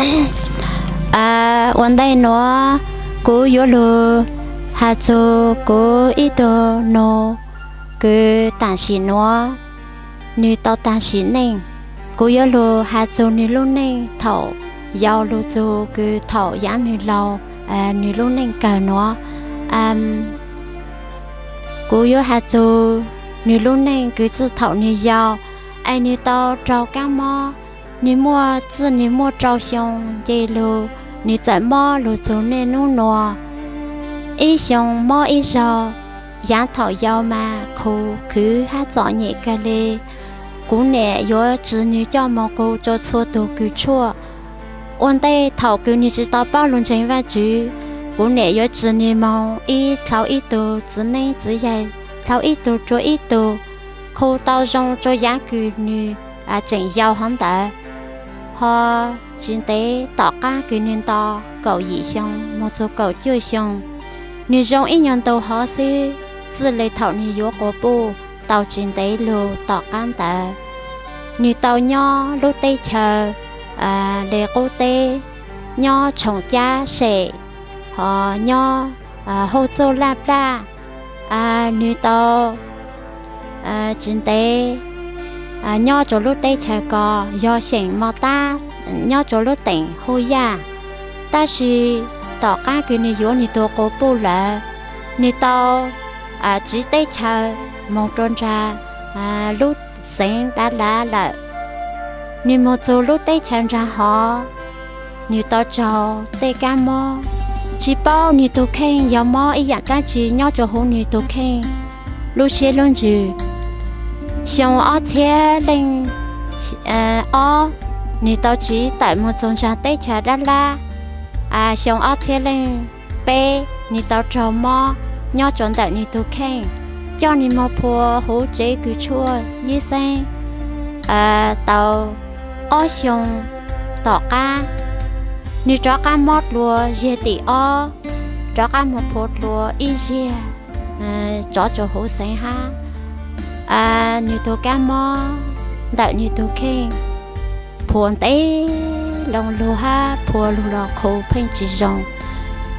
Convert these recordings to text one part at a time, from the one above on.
Ua ntej nuav kuv yuav lug has txug kuv ib tug nug kws taam sim nuav nwg tau taag sim neej. Kuv yuav lug has txug nwg lub neej thaum yau lug txug kws thaum yaav nwg laug, nwg lub neej kawg nuav. Kuv yuav has txug nwg lub neej kws txij thaum nwg yau es nwg tau raug kaab mob. Nwg muaj txij nwg muaj rau xyoo nce lug, nwg txawm mob lug txug niaj nub nuav. Ib xyoo mob ib zaug, yaav thaum yau mas khu khwv hab txom nyem kawg le. Kuv niam yuav tsi nwg coj moog qhu rua txhua tug kws tshuaj. Ua ntej thaum kws nwg tsi tau paub lug ntseeg Vaajtswv, kuv niam yuav tsi nwg moog ib dlhau ib tug txiv neeb txiv yaig, dlhau ib tug rua ib tug, qhu tau zoo rua yaav kws nwg tseem yau hov ntawd. Ho tsi ntev tom qaab kws nwg nto kaum yim xyoo moog txug kaum cuaj xyoo, nwg zoo ib nyuag ntu hov xwb, txij le thaum nwg yuav quas puj tau tsi ntev lug tom qaab ntawd, nwg tau nyob lub teb chaws le qub teb, nyob tshoom cab sem, ho nyob huj txuj laj plaj. Nwg tau tsi ntev nyob rua lub teb chaws ko yog xeem Mos Tab, nyob rua lub teem Huj Yaj. Tab sis tom qaab kws nwg yuav nwg tug quas puj lawm, nwg tau tsiv teb chaws moog rua nraag lub xeev Dav Lav lawm. Nwg moog txug lub teb chaws nraag hov, nwg tau raug tej kaab mob, tsi paub nwg tug kheej yog mob ib yaam dlaab tsi nyob rua huv nwg tug kheej lub siab lub ntsws. Xyoo ob txhiab leej ob, nwg tau tsiv tawm moog txug nraag teb chaws Dav Lav. Xyoo ob txhiab leej peb, nwg tau raug mob nyob rua ntawm nwg tug kheej, coj nwg moog phua huv tsev kws tshuaj yib xeeb tau ob xyoo. Tom qaab nwg rov qaab mob dlua zig tim ob, rov qaab moog phua dlua ib zig, rov rua huv xeev hab. Nwg tug kaab mob ntawm nwg tug kheej phua ntev loo lug hab phua lug los khu pheej tsi zoo.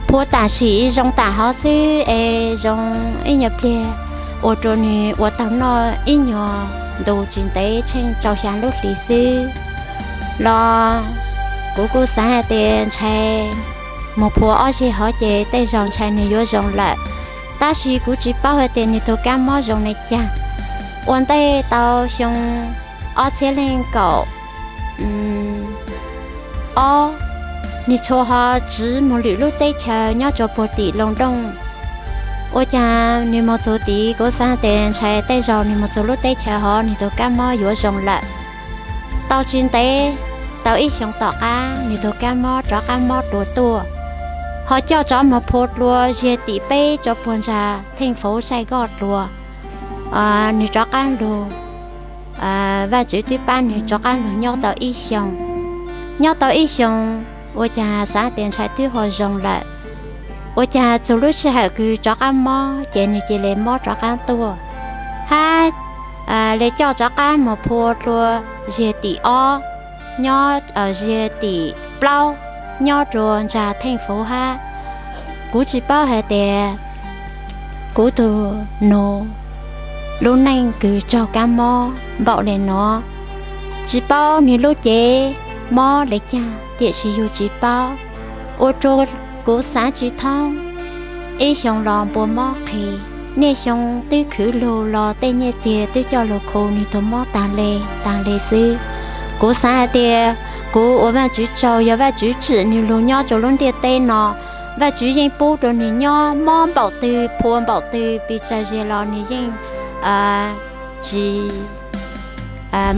Phua taam sim zoo taam hov xwb es zoo ib nyuag pliag, ua rua nwg ua taug noj ib nyuag ntu tsi ntev tsheej rau xyaa lub hlis xwb los kuv kuj xaav has tias ntshai moog phua ob zig hov ces tej zaug ntshai nwg yuav zoo lawm. Tab sis kuv tsi paub has tias nwg tug kaab mob zoo le caag. Ua ntej tau xyoo ob txhiab leej kaum ob, nwg txhua ho tsiv moog lwm lub teb chaws nyob rua puag tim Loos Dooj. Ua caag nwg moog txug tid, kuv xaav has tias ntshai tej zaug nwg moog txug lub teb chaws hov nwg tug kaab mob yuav zoo lawm. Tau tsi ntev, tau ib xyoo tom qaab nwg tug kaab mob rov qaab mob dlua tuaj, ho coj rov moog phua dlua zig tim peb rua puag nraag theej fauv saij koj dlua. Nwg rov qaab lug, Vaajtswv twb paab nwg rov qaab lug nyob tau ib xyoo. Nyob tau ib xyoo, ua caag xaav tias ntshai twb ho zoo lawm. Ua caag txug lub sij hawm kws rov qaab mob ces nwg cia le mob rov qaab tuaj, hab le coj rov qaab moog phua dlua zig tim ob, nyob zig tim plaub, nyob rua nraag theej fauv hab. Kuv tsi paub has tias kuv tug nug lub neej kws raug kaab mob npaum le nuav, tsi paub nwg lub cev mob le caag, tiam sis yug tsi paub, ua rua kuv xaav tsi thoob. Ib xyoo los npua mob qhi, niaj xyoo twb khwv lug los tej nyiaj txiag twb coj lug khu nwg tug mob taag le taag le xwb. Kuv xaav has tias kuv ua Vaajtswv tsaug, yog Vaajtswv tsim nwg lug nyob rua lub ntiaj teb no. Vaajtswv yeej pub rua nwg nyob, mob npaum twg phua npaum twg pes tsawg zig los nwg yeej tsi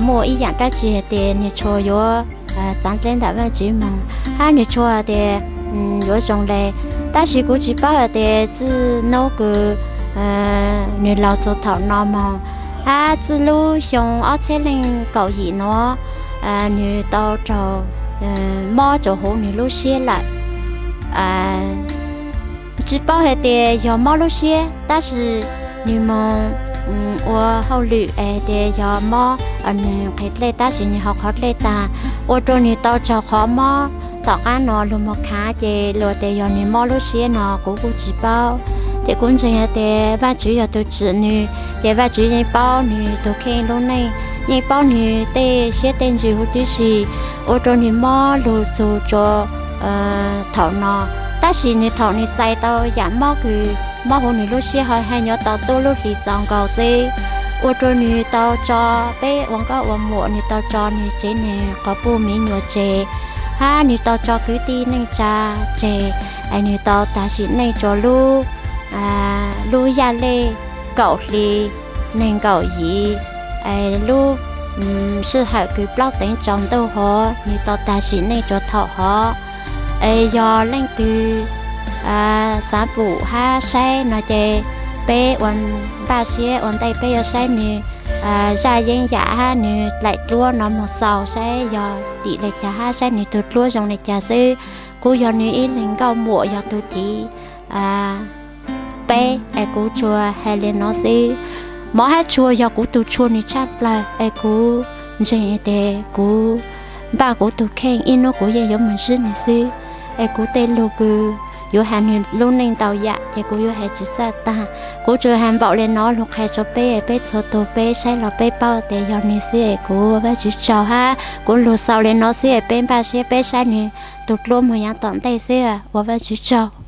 muaj ib yaam dlaab tsi has tias nwg tshua yuav txaav dleb ntawm Vaajtswv moog, hab nwg tshua has tias yuav zoo le. Tab sis kuv tsi paub has tias txij nub kws nwg laug txug thaum no moog, hab txij lub xyoo ob txhiab leej kaum yim nuav, nwg tau raug mob rua huv nwg lub siab lawm. Tsi paub has tias yog mob lub siab, tab sis nwg moog ua hauj lwm es tias yog mob, nwg qhe dlej tab sis nwg haus qhov dlej taag, ua rua nwg tau raug qhov mob tom qab no luag mus khav ces luag tias yog nws mob lub siab no kuv kuj tsis paub. Ces kuv ntseeg tias Vajtswv yog tus tsim nws, ces Vajtswv yeej paub nws tus kheej lub neej, yeej paub nws tej siab tej ntsws huv tib si, ua rau nws mob lug txug rua thaum no. Tab sis nws thaum nws txais tau yam mob kws mob huv nws lub siab ho haj nyuav tau tuab lub hlis txaus nkaus xwb, ua rua nws tau tso peb ua nkauj ua muam, nws tau tso nws tsev neeg quas puj miv nyuas tseg, hab nws tau tso kwv tij neej tsa tseg, es nws tau tag sim neej rua lub, lub yaj lej kaum hli neeg nkaum yim, es lub sij hawm kws plaub teev tsaus ntuj hov nws tau tag sim neej rua thaum hov. Es yog leej twg xav pum hab saib no ces peb ua npaj siab ua ntej peb yuav saib nws zaj yeeb yam hab nws dlaim dluab no moog xaus saib yog tim le caag hab saib nws tug dluab zoo le caag xwb. Kuv yog nws ib leeg nkauj muam yog tug thib peb es kuv tsuas has le no xwb. Mov hab tshua yog kuv tug tshua nws tshaj plawg es kuv ntseeg tias kuv npaj kuv tug kheej ib nub kuv yeej yuav moog ntsib nws xwb. Es kuv tej lug kws yuav has nws lub neej ntau yam ces kuv yuav has tsis txawj taag. Kuv tsuas has npaum le no lug qha rua peb, peb txhua tug peb saib los peb paub tias yog nws xwb es kuv ua Vajtswv tsaug hab kuv lug xaus le no xwb es peb npaj siab peb saib nws tug dluab moog yaav tom ntej xwb, ua Vajtswv tsaug.